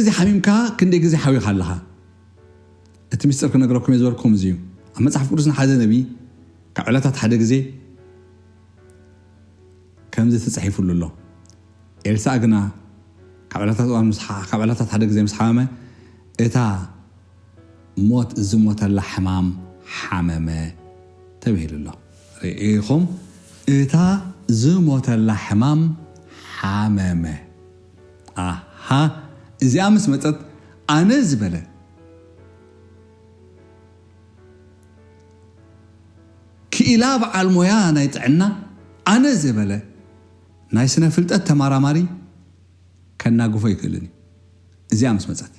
እዚ ሓሚምካ ክንደይ ግዜ ሓዊኻ ኣለኻ? እቲ ምስጢር ክነግረኩም እየ ዝበልኩም እዚ እዩ። ኣብ መጽሓፍ ቅዱስ ንሓደ ነቢ ካብ ዕለታት ሓደ ግዜ ከምዚ ተጻሒፉሉ ኣሎ። ኤልሳእ ግና ካብ ዕለታት እዋን ምስ ሓ- ካብ ዕለታት ሓደ ግዜ ምስ ሓመመ፣ እታ ሞት ዝሞተላ ሕማም ሓመመ ተባሂሉ ኣሎ። ርኢኹም፣ እታ ዝሞተላ ሕማም ሓመመ። ኣሃ፣ እዚኣ ምስ መጸት፣ ኣነ ዝበለ ክኢላ በዓል ሞያ ናይ ጥዕና፣ ኣነ ዝበለ ናይ ስነ ፍልጠት ተመራማሪ ከናግፎ ይክእልን እዩ። እዚኣ ምስ መጸት፣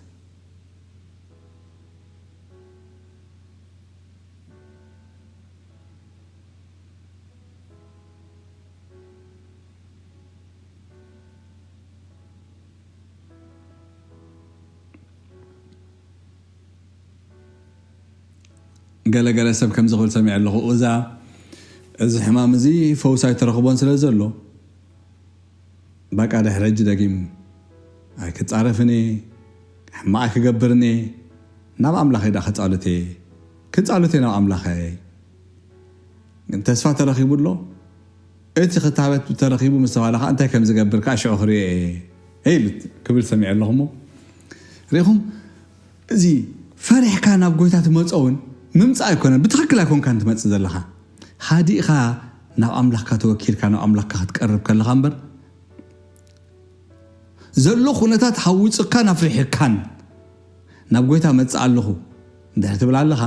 ገለገለ ሰብ ከምዚ ክብል ሰሚዐ ኣለኹ። እዛ፣ እዚ ሕማም እዚ ፈውሲ ኣይተረኽቦን ስለ ዘሎ፣ በቃ ድሕሪ ሕጂ ደጊም ኣይክጻረፍን እየ፣ ሕማቕ ኣይክገብርን እየ፣ ናብ ኣምላኸይ ደኣ ክጻሉት እየ፣ ክጻሉት እየ ናብ ኣምላኸይ። ግን ተስፋ ተረኺቡ ኣሎ። እቲ ክታበት ተረኺቡ ምስ ተባለ ከዓ እንታይ ከም ዝገብር ከዓ ሽዑ ክርእዮ እየ ኢሉ ክብል ሰሚዐ ኣለኹ። እሞ ርኢኹም፣ እዚ ፈሪሕካ ናብ ጎይታ ትመጾ እውን ምምጻእ ኣይኮነን። ብትኽክል ኣይኮንካን ትመጽእ ዘለኻ። ሃዲእኻ ናብ ኣምላኽካ ተወኪልካ ናብ ኣምላኽካ ክትቀርብ ከለኻ እምበር፣ ዘሎ ኩነታት ሃዊጽካን ኣፍሪሕካን ናብ ጎይታ መጽእ ኣለኹ እንድሕር ትብል ኣለኻ፣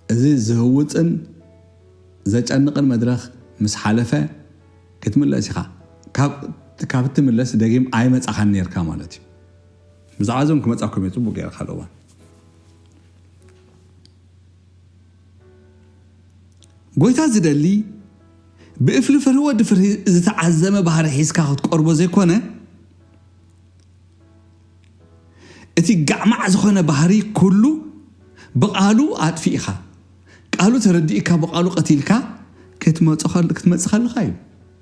እዚ ዝህውጽን ዘጨንቕን መድረኽ ምስ ሓለፈ ክትምለስ ኢኻ። ካብ፣ ካብ እትምለስ ደጊም ኣይመጻኻን ነርካ ማለት እዩ። ብዛዕባ እዞም ክመጻኩም እየ ጽቡቕ ገይረ ካልእ እዋን። ጎይታ ዝደሊ ብእፍሊ ፍርሂ ወዲ ፍርሂ ዝተዓዘመ ባህሪ ሒዝካ ክትቀርቦ ዘይኮነ፣ እቲ ጋዕማዕ ዝኾነ ባህሪ ኩሉ ብቓሉ ኣጥፊእኻ፣ ቃሉ ተረዲእካ ብቓሉ ቀቲልካ ክትመጾ ከል-፣ ክትመጽእ ከለኻ እዩ።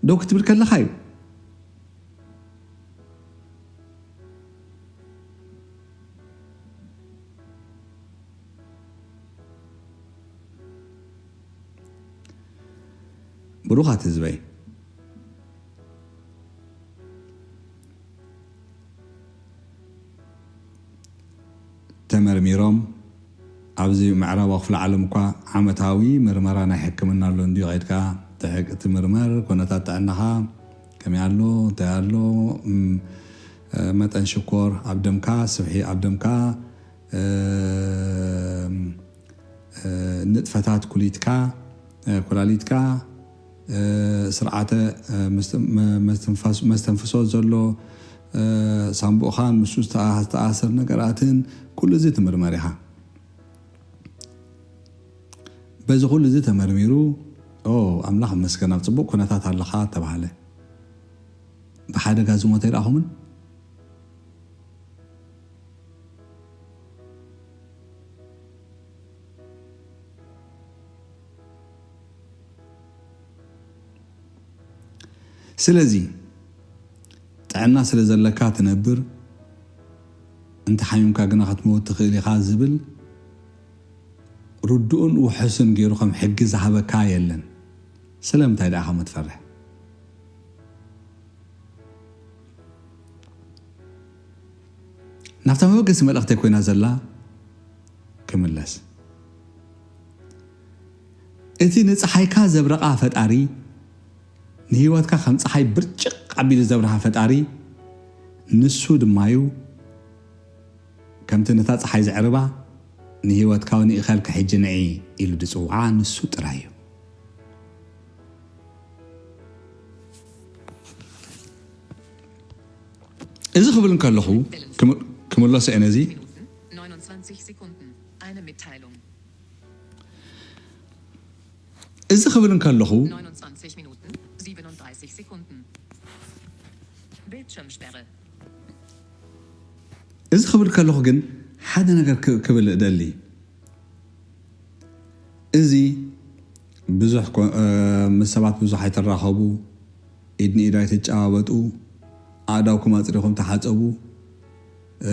ደው ክትብል ከለኻ እዩ። ብሩኻት ህዝበይ፣ ተመርሚሮም ኣብዚ ምዕራባዊ ክፍለ ዓለም እኳ ዓመታዊ ምርመራ ናይ ሕክምና ኣሎ እንድዩ። ከይድካ ትሕቅ-፣ ትምርመር፣ ኩነታት ጥዕናኻ ከመይ ኣሎ፣ እንታይ ኣሎ፣ እም፣ እ፣ መጠን ሽኮር ኣብ ደምካ፣ ስብሒ ኣብ ደምካ፣ እም፣ እ፣ ንጥፈታት ኩሊትካ፣ እ፣ ኩላሊትካ፣ እ፣ ስርዓተ፣ እ፣ መስተ-፣ መ-፣ መስተንፋስ-፣ መስተንፍሶ ዘሎ፣ እ፣ ሳምቡእኻን ምስኡ ዝተኣ-፣ ዝተኣሳሰር ነገራትን ኩሉ እዚ ትምርመር ኢኻ። በዚ ኩሉ እዚ ተመርሚሩ፣ "ኦ፣ ኣምላኽ ይመስገን፣ ኣብ ጽቡቕ ኩነታት ኣለኻ" ተባህለ። ብሓደጋ ዝሞተ ይረኣኹምን? ስለዚ ጥዕና ስለ ዘለካ ትነብር፣ እንተ ሓሚምካ ግና ክትመውት ትኽእል ኢኻ ዝብል ርዱእን ውሑስን ገይሩ ከም ሕጊ ዝሃበካ የለን። ስለምንታይ ደኣ ከምኡ ትፈርሕ? ናብታ መበገሲ መልእኽተይ ኮይና ዘላ ክምለስ። እቲ ንጸሓይካ ዘብረቓ ፈጣሪ፣ ንህይወትካ ከም ጸሓይ ብርጭቕ ኣቢሉ ዘብርሃ ፈጣሪ፣ ንሱ ድማዩ ከምቲ ነታ ጸሓይ ዘዕርባ፣ ንህይወትካ እውን ይእኸልካ ሕጂ ንዒ ኢሉ ዝጽውዓ ንሱ ጥራይ እዩ። እዚ ክብል እንከለኹ፣ ክም-፣ ክምለሶ እየ ነዚ። Minuten, neunundzwanzig Sekunden. Eine Mitteilung. እዚ ክብል እንከለኹ፣ Neunundzwanzig Minuten, siebenunddreißig Sekunden. Bildschirmsperre. እዚ ክብል ከለኹ ግን ሓደ ነገር ክ-፣ ክብል እደሊ። እዚ ብዙሕ ኮ-፣ እ፣ ምስ ሰባት ብዙሕ ኣይትራኸቡ፣ ኢድ ንኢድ ኣይትጨባበጡ፣ ኣእዳውኩም ኣጽሪኹም ተሓጸቡ፣ እ፣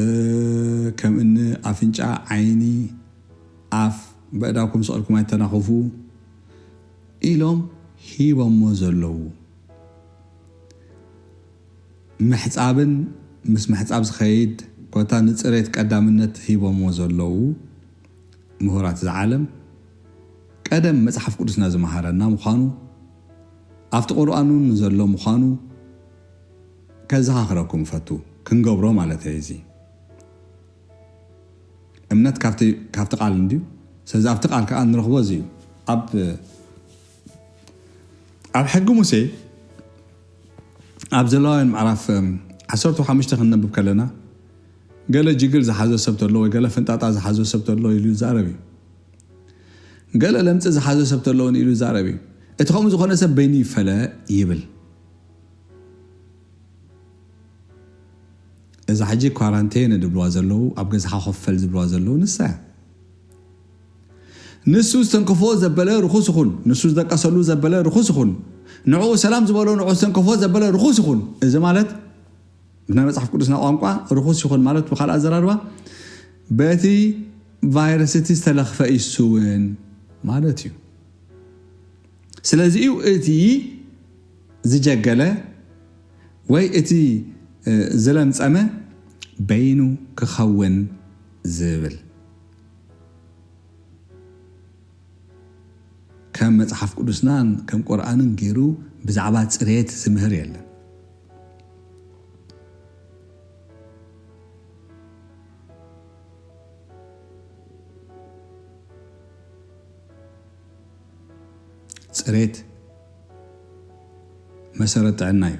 ከም እኒ ኣፍንጫ፣ ዓይኒ፣ ኣፍ በእዳውኩም ስቕ ኢልኩም ኣይተናኽፉ ኢሎም ሂቦሞ ዘለዉ። ምሕጻብን ምስ ምሕጻብ ዝኸይድ ኮታ ንጽሬት ቀዳምነት ሂቦሞ ዘለዉ ምሁራት እዚ ዓለም ቀደም መጽሓፍ ቅዱስና ዝመሃረና ምዃኑ ኣብቲ ቁርኣን እውን ዘሎ ምዃኑ ከዘኻኽረኩም እፈቱ። ክንገብሮ ማለት እየ እዚ። እምነት ካብቲ ካብቲ ቃል እንድዩ። ስለዚ ኣብቲ ቃል ከዓ እንረኽቦ እዚ እዩ። ኣብ ኣብ ሕጊ ሙሴ ኣብ ዘለዋውያን ምዕራፍ ዓሰርተ ሓሙሽተ ክንነብብ ከለና ገለ ጅግል ዝሓዞ ሰብ ተሎ ወይ ገለ ፍንጣጣ ዝሓዞ ሰብ ተሎ ኢሉ ይዛረብ እዩ። ገለ ለምፂ ዝሓዞ ሰብ ተሎ እውን ኢሉ ይዛረብ እዩ። እቲ ከምኡ ዝኾነ ሰብ በይኑ ይፈለ ይብል። እዛ ሕጂ ኳራንቴን ድብልዋ ዘለዉ ኣብ ገዛኻ ኮፈል ዝብልዋ ዘለዉ ንሳ እያ። ንሱ ዝተንከፎ ዘበለ ርኹስ ይኹን፣ ንሱ ዝደቀሰሉ ዘበለ ርኹስ ይኹን፣ ንዕኡ ሰላም ዝበሎ ንዕኡ ዝተንከፎ ዘበለ ርኹስ ይኹን። እዚ ማለት ብናይ መጽሓፍ ቅዱስና ቋንቋ ርኹስ ይኹን ማለት ብኻልእ ኣዘራርባ በቲ ቫይረስ እቲ ዝተለኽፈ ይስውን ማለት እዩ። ስለዚ እዩ እቲ ዝጀገለ ወይ እቲ ዝለምጸመ በይኑ ክኸውን ዝብል። ከም መጽሓፍ ቅዱስናን ከም ቁርኣንን ገይሩ ብዛዕባ ጽሬት ዝምህር የለን። ጽሬት መሰረት ጥዕና እዩ።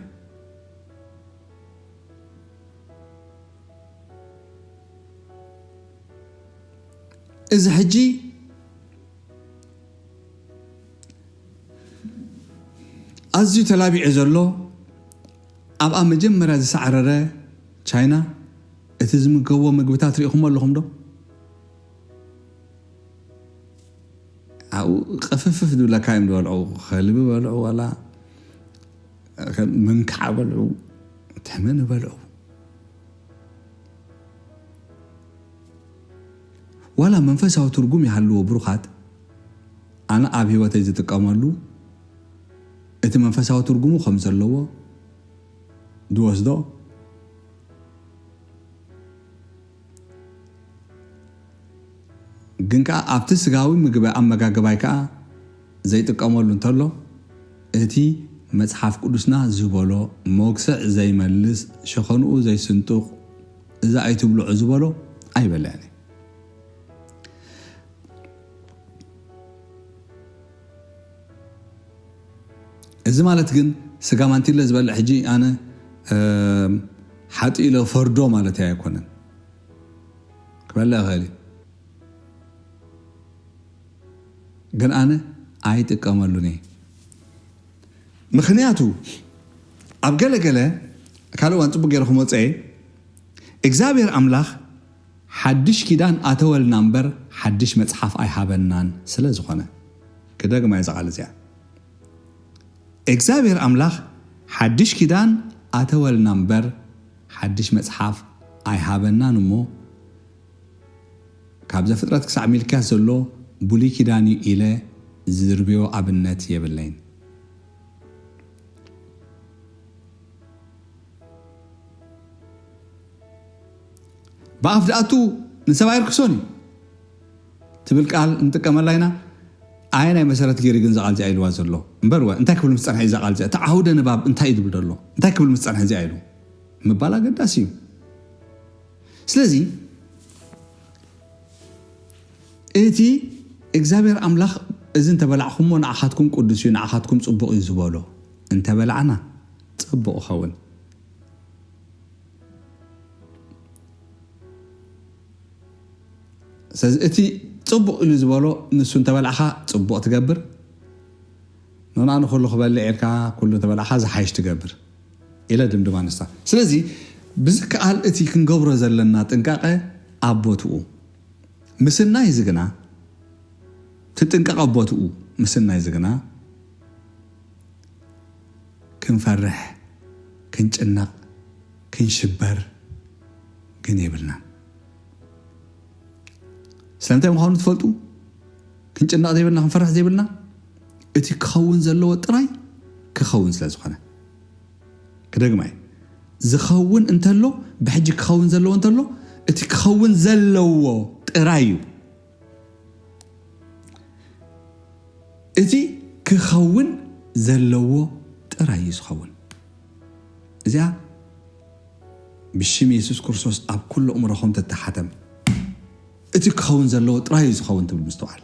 እዚ ሕጂ ኣዝዩ ተላቢዑ ዘሎ ኣብኣ መጀመርያ ዝሳዕረረ ቻይና እቲ ዝምገብዎ ምግብታት ርኢኹሞ ኣለኹም ዶ? ኣብኡ ቅፍፍፍ ዝብለካ እዮም ዝበልዑ። ከልቢ በልዑ፣ ዋላ ከም መንካዕ በልዑ፣ ተመን በልዑ። ዋላ መንፈሳዊ ትርጉም ይሃልዎ ብሩኻት፣ ኣነ ኣብ ህይወተይ ዝጥቀመሉ እቲ መንፈሳዊ ትርጉሙ ከም ዘለዎ ዝወስዶ ግን ከኣ ኣብቲ ስጋዊ ምግቢ ኣመጋግባይ ከኣ ዘይጥቀመሉ እንተሎ፣ እቲ መጽሓፍ ቅዱስና ዝበሎ መጉስዕ ዘይመልስ፣ ሸኸንኡ ዘይስንጥቕ፣ እዛ ኣይትብልዑ ዝበሎ ኣይበልዕን እየ። እዚ ማለት ግን ስጋ ማንቲለ ዝበልዕ ሕጂ ኣነ፣ እም፣ ሓጢ ኢለ ፈርዶ ማለት ኣይኮነን። ክበልዕ ይኽእል እዩ። ግን ኣነ ኣይጥቀመሉን እየ። ምኽንያቱ ኣብ ገለ ገለ ካልእ እዋን ጽቡቕ ገይረ ክመጽኦ እየ። እግዚኣብሔር ኣምላኽ ሓድሽ ኪዳን ኣተወልና እምበር ሓድሽ መጽሓፍ ኣይሃበናን ስለ ዝኾነ። ክደግማ እየ እዛ ቃል እዚኣ። እግዚኣብሔር ኣምላኽ ሓድሽ ኪዳን ኣተወልና እምበር ሓድሽ መጽሓፍ ኣይሃበናን እሞ ካብ ዘፍጥረት ክሳዕ ሚልክያስ ዘሎ ብሉይ ኪዳን እዩ ኢለ ዝድርብዮ ኣብነት የብለይን። ብኣፍ ድኣቱ ንሰብ ኣይርክሶን እዩ ትብል ቃል ንጥቀመላ ኢና። ኣየናይ መሰረት ገይሩ ግን እዛ ቃል እዚኣ ኢልዋ ዘሎ? እምበር ወ እንታይ ክብል ምስ ጸንሐ እዛ ቃል እዚኣ? እቲ ዓውደ ንባብ እንታይ እዩ ዝብል ዘሎ? እንታይ ክብል ምስ ጸንሐ እዚኣ ኢሉ ምባል ኣገዳሲ እዩ። ስለዚ እቲ እግዚኣብሔር ኣምላኽ እዚ እንተበላዕኹሞ ንዓኻትኩም ቅዱስ እዩ፣ ንዓኻትኩም ጽቡቕ እዩ ዝበሎ እንተበላዕና ጽቡቕ ይኸውን። ስለዚ እቲ ጽቡቕ ኢሉ ዝበሎ ንሱ እንተበላዕኻ ጽቡቕ ትገብር፣ ንና ንኹሉ ክበልዕ ኢልካ ኩሉ እንተበላዕኻ ዝሓይሽ ትገብር ኢለ ድምድማ ንሳ። ስለዚ ብዝከኣል እቲ ክንገብሮ ዘለና ጥንቃቐ ኣብ ቦትኡ ምስናይ ዝግና ትጥንቀቕ ኣብ ቦትኡ ምስናይ ዝግና ክንፈርሕ ክንጭነቕ ክንሽበር ግን የብልናን። ስለምንታይ ምዃኑ ትፈልጡ? ክንጭነቕ ዘይብልና፣ ክንፈርሕ ዘይብልና፣ እቲ ክኸውን ዘለዎ ጥራይ ክኸውን ስለ ዝኾነ። ክደግማ እየ። ዝኸውን እንተሎ፣ ብሕጂ ክኸውን ዘለዎ እንተሎ፣ እቲ ክኸውን ዘለዎ ጥራይ እዩ። እቲ ክኸውን ዘለዎ ጥራይ እዩ ዝኸውን። እዚኣ ብሽም የሱስ ክርስቶስ ኣብ ኩሉ እምሮኹም ትተሓተም። እቲ ክኸውን ዘለዎ ጥራይ እዩ ዝኸውን ትብል ምስትውዓል።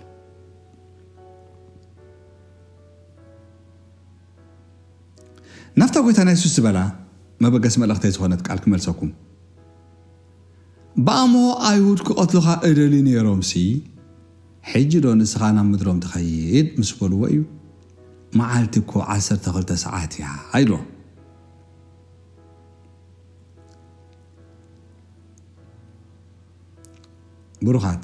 ናብታ ጎይታና የሱስ ዝበላ መበገሲ መልእኽተይ ዝኾነት ቃል ክመልሰኩም። ብኣምሆ ኣይሁድ ክቐትሉኻ እደልዩ ነይሮምሲ፣ ሕጂ ዶ ንስኻ ናብ ምድሮም ትኸይድ ምስ በልዎ እዩ። መዓልቲ እኮ ዓሰርተ ክልተ ሰዓት እያ ኢልዎ። ብሩኻት፣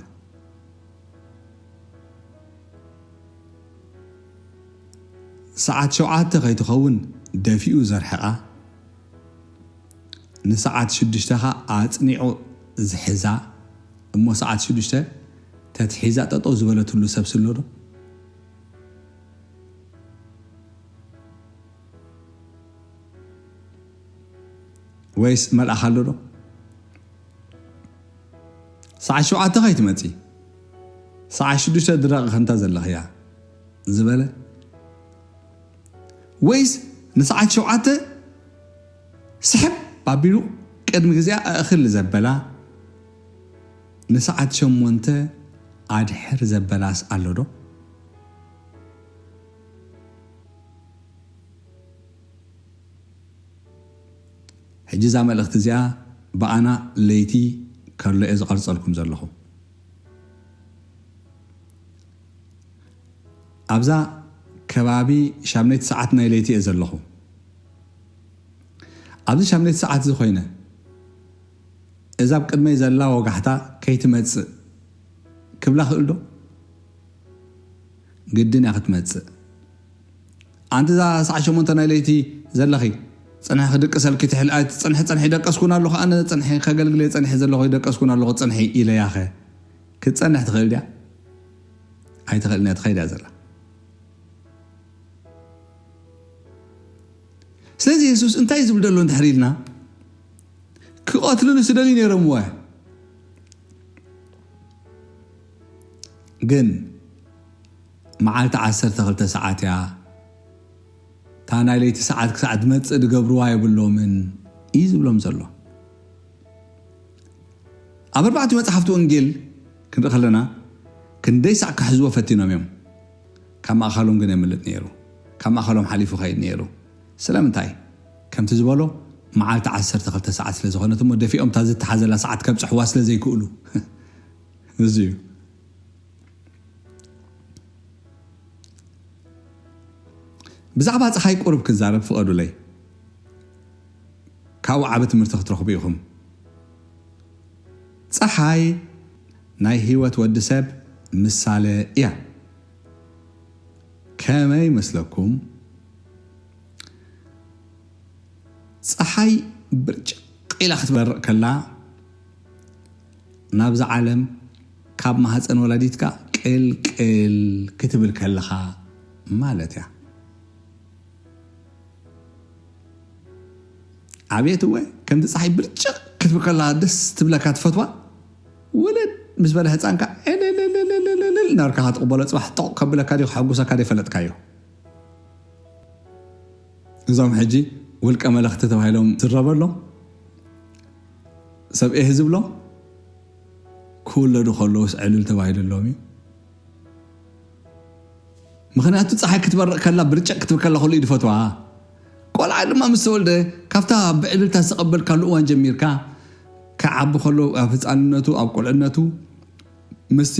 ሰዓት ሸውዓተ ከይትኸውን ደፊኡ ዘርሕቓ፣ ንሰዓት ሽዱሽተ ኸኣ ኣጽኒዑ ዝሕዛ፣ እሞ ሰዓት ሽዱሽተ ተትሒዛ ጠጠው ዝበለትሉ ሰብሲ ኣሎ ዶ? ወይስ መልኣኽ ኣሎ ዶ? ሰዓት ሸውዓተ ከይትመጺ፣ ሰዓት ሽዱሽተ ድረቕ ከምታ ዘለኽያ ዝበለ፣ ወይስ ንሰዓት ሸውዓተ ስሕብ ኣቢሉ ቅድሚ ግዜኣ ኣእኽል ዘበላ፣ ንሰዓት ሸሞንተ ኣድሕር ዘበላስ ኣሎ ዶ? ሕጂ እዛ መልእኽቲ እዚኣ ብኣና ለይቲ ከሎ እየ ዝቐርጸልኩም ዘለኹ። ኣብዛ ከባቢ ሻምነይቲ ሰዓት ናይ ለይቲ እየ ዘለኹ። ኣብዚ ሻምነይቲ ሰዓት እዚ ኮይነ፣ እዛ ኣብ ቅድመይ ዘላ ወጋሕታ ከይትመጽእ ክብላ ክእል ዶ? ግድን እያ ክትመጽእ። ኣንቲ እዛ ሰዓት ሸሞንተ ናይ ለይቲ ዘለኺ፣ ጽንሒ ክድቅሰልኪ ትሕል-፣ ኣይ፣ ጽንሒ፣ ጽንሒ፣ ደቀስኩን ኣለኹ፣ ኣነ ጽንሒ ከገልግል እየ ጸንሒ ዘለኹ፣ ደቀስኩን ኣለኹ፣ ጽንሒ ኢለያኸ ክትጸንሕ ትኽእል ድያ? ኣይትኽእልን እያ፣ ትኸይድ እያ ዘላ። ስለዚ የሱስ እንታይ ዝብል ዘሎ እንድሕር ኢልና፣ ክቐትሉኒ ስደልዩ ነይሮም እወ፣ ግን መዓልቲ ዓሰርተ ክልተ ሰዓት እያ፣ እታ ናይ ለይቲ ሰዓት ክሳዕ ትመጽእ ዝገብርዋ የብሎምን እዩ ዝብሎም ዘሎ። ኣብ ኣርባዕቲኡ መጽሓፍቲ ወንጌል ክንርኢ ከለና፣ ክንደይ ሳዕ ክሕዝዎ ፈቲኖም እዮም። ካብ ማእኸሎም ግን የምልጥ ነይሩ። ካብ ማእኸሎም ሓሊፉ ኸይድ ነይሩ። ስለምንታይ? ከምቲ ዝበሎ፣ መዓልቲ ዓሰርተ ክልተ ሰዓት ስለ ዝኾነት እሞ፣ ደፊኦም እታ ዝተሓዘላ ሰዓት ከብጽሕዋ ስለ ዘይክእሉ። እዚ እዩ። ብዛዕባ ጸሓይ ቁሩብ ክዛረብ ፍቐዱለይ። ካብኡ ዓቢ ትምህርቲ ክትረኽቡ ኢኹም። ጸሓይ ናይ ህይወት ወዲ ሰብ ምሳሌ እያ። ከመይ መስለኩም? ጸሓይ ብርጭቕ ኢላ ክትበርቕ ከላ፣ ናብዛ ዓለም ካብ ማህፀን ወላዲትካ ቅልቅል ክትብል ከለኻ ማለት እያ። ኣብየት እወ፣ ከምቲ ፀሓይ ብርጭቕ ክትብል ከላ ደስ ትብለካ ትፈትዋ፣ ውልድ ምስ በለ ህፃንካ ዕልልልልልልል እናበልካ ክትቕበሎ፣ ፅባሕ ጦቕ ከብለካ ድዩ ክሐጉሰካ ድዩ ፈለጥካዮ። እዞም ሕጂ ውልቀ መለኽቲ ተባሂሎም ዝረበሎም ሰብ ኤህ ዝብሎም ክውለዱ ከለውስ ዕልል ተባሂሉሎም እዩ። ምኽንያቱ ፀሓይ ክትበርቕ ከላ ብርጭቕ ክትብል ከላ ከሉ እዩ ዝፈትዋ። ቆልዓ ድማ ምስ ተወልደ ካብታ ብዕልልታ ዝተቐበልካሉ እዋን ጀሚርካ ክዓቢ ከሎ ኣብ ህፃንነቱ ኣብ ቆልዕነቱ ምስቲ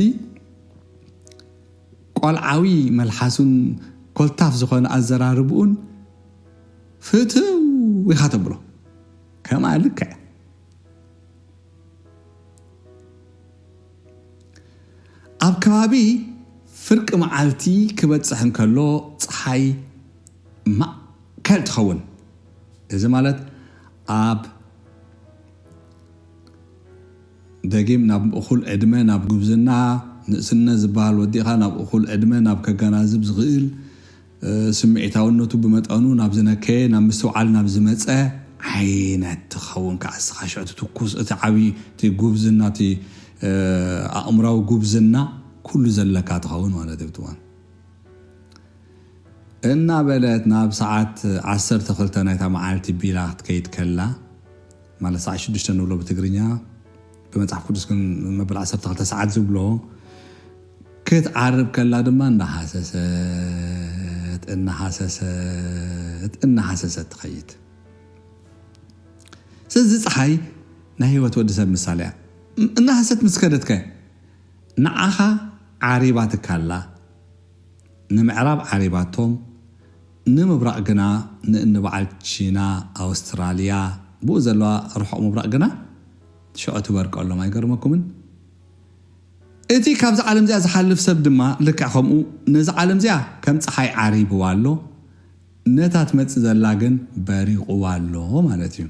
ቆልዓዊ መልሓሱን ኮልታፍ ዝኾነ ኣዘራርብኡን ፍትው ኢኻ ተብሎ። ከምኣ ልክዕ ኣብ ከባቢ ፍርቂ መዓልቲ ክበጽሕ እንከሎ፣ ጸሓይ ማእከል ትኸውን። እዚ ማለት ኣብ ደጊም ናብ እኹል ዕድመ ናብ ጉብዝና፣ ንእስነት ዝበሃል ወዲእኻ ናብ እኹል ዕድመ ናብ ከገናዝብ ዝኽእል፣ ስምዒታውነቱ ብመጠኑ ናብ ዝነከየ፣ ናብ ምስትውዓል ናብ ዝመፀ ዓይነት ትኸውን ከዓ እስኻ ሽዑ እቲ ትኩስ፣ እቲ ዓብዪ፣ እቲ ጉብዝና፣ እቲ ኣእምራዊ ጉብዝና ኩሉ ዘለካ ትኸውን ማለት እዩ። ብትማን እናበለት ናብ ሰዓት ዓሰርተ ክልተ ናይታ መዓልቲ ቢላ ክትከይድ ከላ፣ ማለት ሰዓት ሽዱሽተ ንብሎ ብትግርኛ፣ ብመጽሓፍ ቅዱስ ግን መበል ዓሰርተ ክልተ ሰዓት ዝብሎ ክትዓርብ ከላ ድማ እናሃሰሰት እናሃሰሰት እናሃሰሰት ትኸይድ። ስለዚ ፀሓይ ናይ ህይወት ወዲ ሰብ ምሳሌ እያ። እናሃሰት ምስ ከደትከ ንዓኻ ዓሪባትካ ኣላ። ንምዕራብ ዓሪባቶም፣ ንምብራቕ ግና ንእኒ በዓል ቺና፣ ኣውስትራልያ፣ ብኡ ዘለዋ ርሑቕ ምብራቕ ግና ሽዑ ትበርቀሎም። ኣይገርመኩምን? እቲ ካብዚ ዓለም እዚኣ ዝሓልፍ ሰብ ድማ ልክዕ ከምኡ ነዚ ዓለም እዚኣ ከም ፀሓይ ዓሪብዋ ኣሎ፣ ነታ ትመፅእ ዘላ ግን በሪቕዋ ኣሎ ማለት እዩ።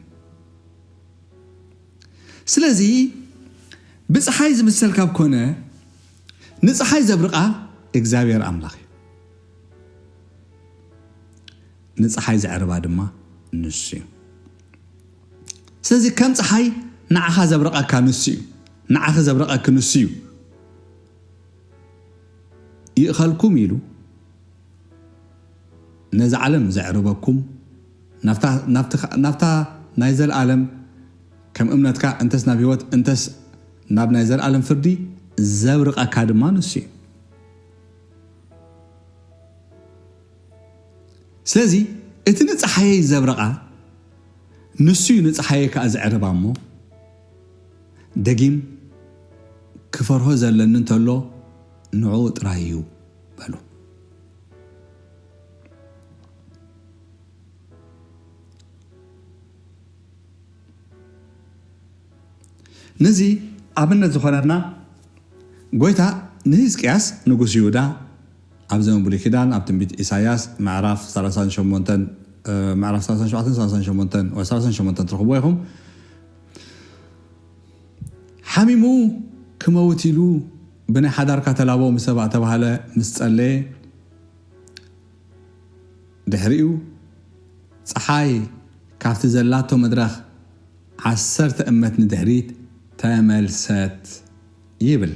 ስለዚ ብፀሓይ ዝምሰል ካብ ኮነ ንፀሓይ ዘብርቓ እግዚኣብሔር ኣምላኽ እዩ። ንፀሓይ ዘዕርባ ድማ ንሱ እዩ። ስለዚ ከም ፀሓይ ንዓኻ ዘብርቐካ ንሱ እዩ። ንዓኺ ዘብርቐኪ ንሱ እዩ። ይእኸልኩም ኢሉ ነዚ ዓለም ዘዕርበኩም፣ ናብታ ናይ ዘለኣለም ከም እምነትካ እንተስ ናብ ህይወት እንተስ ናብ ናይ ዘለኣለም ፍርዲ ዘብርቐካ ድማ ንሱ እዩ። ስለዚ እቲ ንፀሓየይ ዘብረቓ ንሱ እዩ፣ ንፀሓየይ ከዓ ዘዕርባ እሞ ደጊም ክፈርሆ ዘለኒ እንተሎ ንዕኡ ጥራይ እዩ በሉ። ነዚ ኣብነት ዝኾነና ጎይታ ንህዝቅያስ ንጉስ ይሁዳ ኣብ ዘመን ብሉይ ኪዳን ኣብ ትንቢት ኢሳያስ ምዕራፍ ሰላሳን ሸሞንተን፣ ምዕራፍ ሰላሳን ሸሞንተን ወይ ሰላሳን ሸሞንተን ትረኽብዎ ኢኹም። ሓሚሙ ክመውት ኢሉ ብናይ ሓዳርካ ተላቦ ምስ ተባህለ ምስ ጸለየ ድሕሪኡ ጸሓይ ካብቲ ዘላቶ መድረኽ ዓሰርተ እመት ንድሕሪት ተመልሰት ይብል።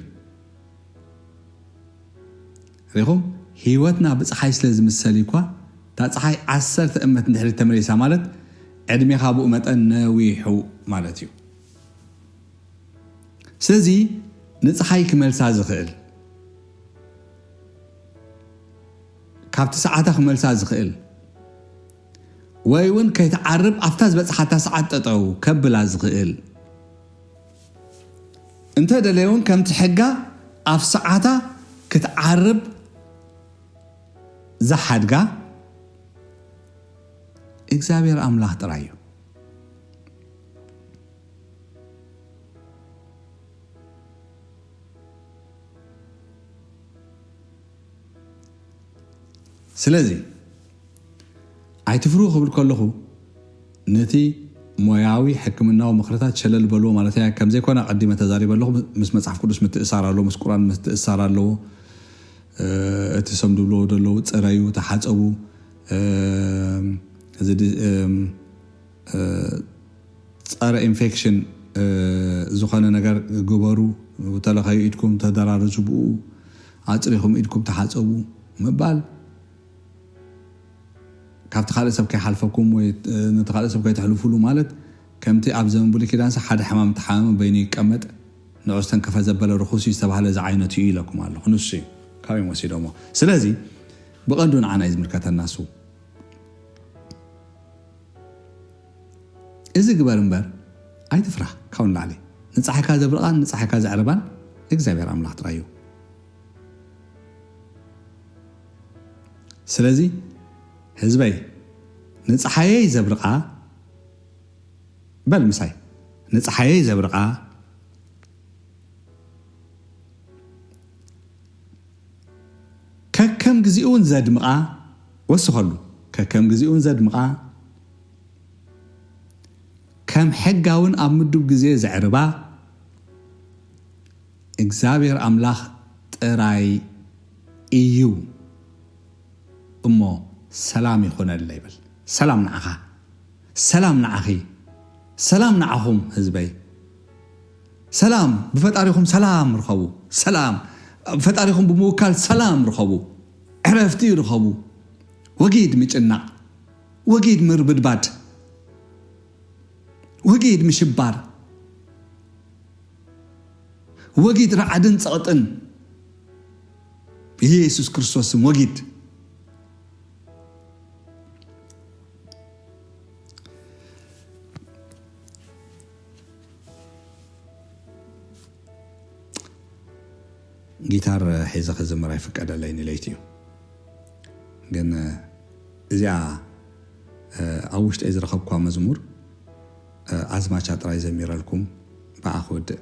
ሪኹም ህይወትና ብፀሓይ ስለ ዝምሰል እኳ እታ ፀሓይ ዓሰርተ እመት ንድሕሪት ተመሊሳ ማለት ዕድሜኻ ብኡ መጠን ነዊሑ ማለት እዩ። ስለዚ ንፀሓይ ክመልሳ ዝኽእል፣ ካብቲ ሰዓታ ክመልሳ ዝኽእል ወይ እውን ከይትዓርብ ኣብታ ዝበፅሓታ ሰዓት ጠጠው ከብላ ዝኽእል፣ እንተ ደለየ እውን ከምቲ ሕጋ ኣብ ሰዓታ ክትዓርብ ዝሓድጋ እግዚኣብሔር ኣምላኽ ጥራይ እዩ። ስለዚ ኣይትፍርሁ ክብል ከለኹ ነቲ ሞያዊ ሕክምናዊ ምኽርታት ሸለል በልዎ ማለት እያ ከም ዘይኮነ ኣቐዲመ ተዛሪበ ኣለኹ። ምስ መጽሓፍ ቅዱስ ምትእሳር ኣለዎ፣ ምስ ቁርኣን ምትእሳር ኣለዎ። እቲ ሰም ድብልዎ ዘለዉ ጽረዩ፣ ተሓጸቡ፣ እዚ ጸረ ኢንፌክሽን ዝኾነ ነገር ግበሩ፣ ተለኸዩ ኢድኩም ተደራርዙ፣ ብኡ ኣጽሪኹም ኢድኩም ተሓጸቡ ምባል ካብቲ ካልእ ሰብ ከይሓልፈኩም ወይ ነቲ ካልእ ሰብ ከይተሕልፉሉ ማለት ከምቲ ኣብ ዘመን ብሉይ ኪዳንሲ ሓደ ሕማም ተሓመመ በይኑ ይቀመጥ ንዑ ዝተንከፈ ዘበለ ርኹስ እዩ ዝተባህለ ዝዓይነቱ እዩ ኢለኩም ኣለኹ። ንሱ እዩ ካበይ ወሲዶሞ። ስለዚ ብቐንዱ ንዓና እዩ ዝምልከተና እሱ። እዚ ግበር እምበር ኣይትፍራህ። ካብኡ ንላዕሊ ንፀሓይካ ዘብርቓን ንፀሓይካ ዘዕርባን እግዚኣብሔር ኣምላኽ ጥራይ እዩ። ስለዚ ህዝበይ ንፀሓየይ ዘብርቓ በል ምሳይ፣ ንፀሓየይ ዘብርቓ ከከም ግዜኡን ዘድምቓ ወስኸሉ። ከከም ግዜኡን ዘድምቓ ከም ሕጋውን ኣብ ምዱብ ግዜ ዘዕርባ እግዚኣብሔር ኣምላኽ ጥራይ እዩ እሞ ሰላም ይኹነለ ይብል። ሰላም ንዓኻ፣ ሰላም ንዓኺ፣ ሰላም ንዓኹም ህዝበይ። ሰላም ብፈጣሪኹም ሰላም ርኸቡ። ሰላም ብፈጣሪኹም ብምውካል ሰላም ርኸቡ። ዕረፍቲ ርኸቡ። ወጊድ ምጭናቕ፣ ወጊድ ምርብድባድ፣ ወጊድ ምሽባር፣ ወጊድ ራዕድን ጸቕጥን ብኢየሱስ ክርስቶስ ስም ወጊድ። ጊታር ሒዘ ክዝምር ኣይፍቀደለይን፣ ለይቲ እዩ። ግን እዚኣ ኣብ ውሽጠይ ዝረኸብኳ መዝሙር ኣዝማቻ ጥራይ ዘሚረልኩም ብኣ ክውድእ።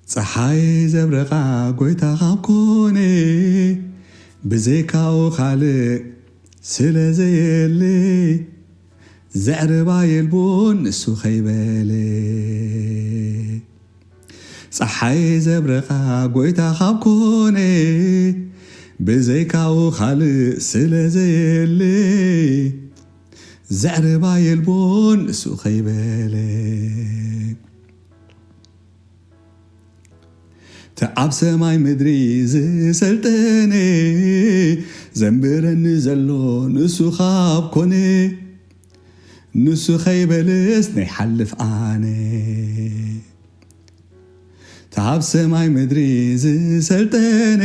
ጸሓይ ዘብረቓ ጎይታ ካብ ኮነ፣ ብዘይካኡ ካልእ ስለ ዘየለ፣ ዘዕርባ የልቦን ንሱ ከይበለ። ጸሓይ ዘብረቓ ጎይታ ካብ ኮነ፣ ብዘይካኡ ካልእ ስለ ዘየለ፣ ዘዕርባ የልቦን ንሱ ከይበለ። እቲ ኣብ ሰማይ ምድሪ ዝሰልጠነ፣ ዘንብረኒ ዘሎ ንሱ ካብ ኮነ፣ ንሱ ከይበልስ ናይ ሓልፍ ኣነ። እቲ ኣብ ሰማይ ምድሪ ዝሰልጠነ፣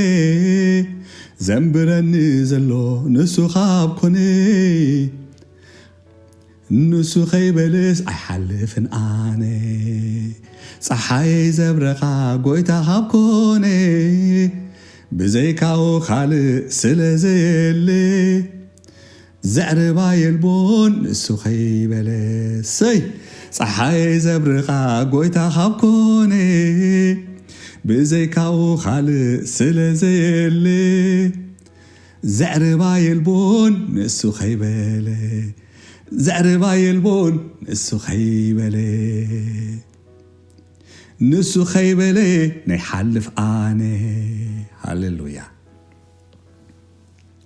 ዘንብረኒ ዘሎ ንሱ ካብ ኮነ፣ ንሱ ከይበልስ ኣይሓልፍን ኣነ። ጸሓይ ዘብረቓ ጎይታ ካብ ኮነ፣ ብዘይካኡ ካልእ ስለ ዘየለ፣ ዘዕርባ የልቦን ንሱ ከይበለ። ሰይ ጸሓይ ዘብረቓ ጎይታ ካብ ኮነ፣ ብዘይካኡ ካልእ ስለ ዘየለ፣ ዘዕርባ የልቦን ንሱ ከይበለ፣ ዘዕርባ የልቦን ንሱ ከይበለ፣ ንሱ ከይበለ ናይ ሓልፍ ኣነ። ሃሌሉያ።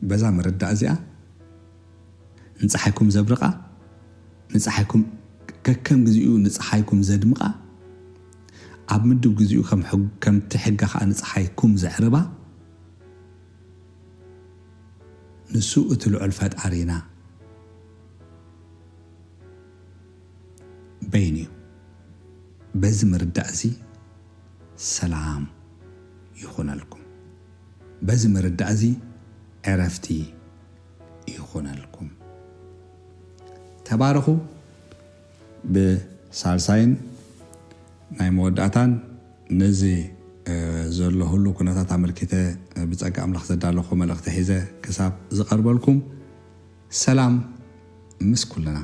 በዛ መረዳእ እዚኣ ንጸሓይኩም ዘብርቓ፣ ንጸሓይኩም ከከም ግዚኡ ንጸሓይኩም ዘድምቓ፣ ኣብ ምድብ ግዚኡ ከም ሕግ-፣ ከምቲ ሕጋ ከኣ ንጸሓይኩም ዘዕርባ፣ ንሱ እቲ ልዑል ፈጣሪና በይኑ እዩ። በዚ ምርዳእ እዚ ሰላም ይኹነልኩም። በዚ ምርዳእ እዚ ዕረፍቲ ይኹነልኩም። ተባረኹ። ብሳልሳይን ናይ መወዳእታን ነዚ፣ እ፣ ዘሎ ህሉ ኩነታት ኣመልኪተ፣ እ፣ ብጸጋ ኣምላኽ ዘዳለኹ መልእኽቲ ሒዘ ክሳብ ዝቐርበልኩም፣ ሰላም ምስ ኩልና።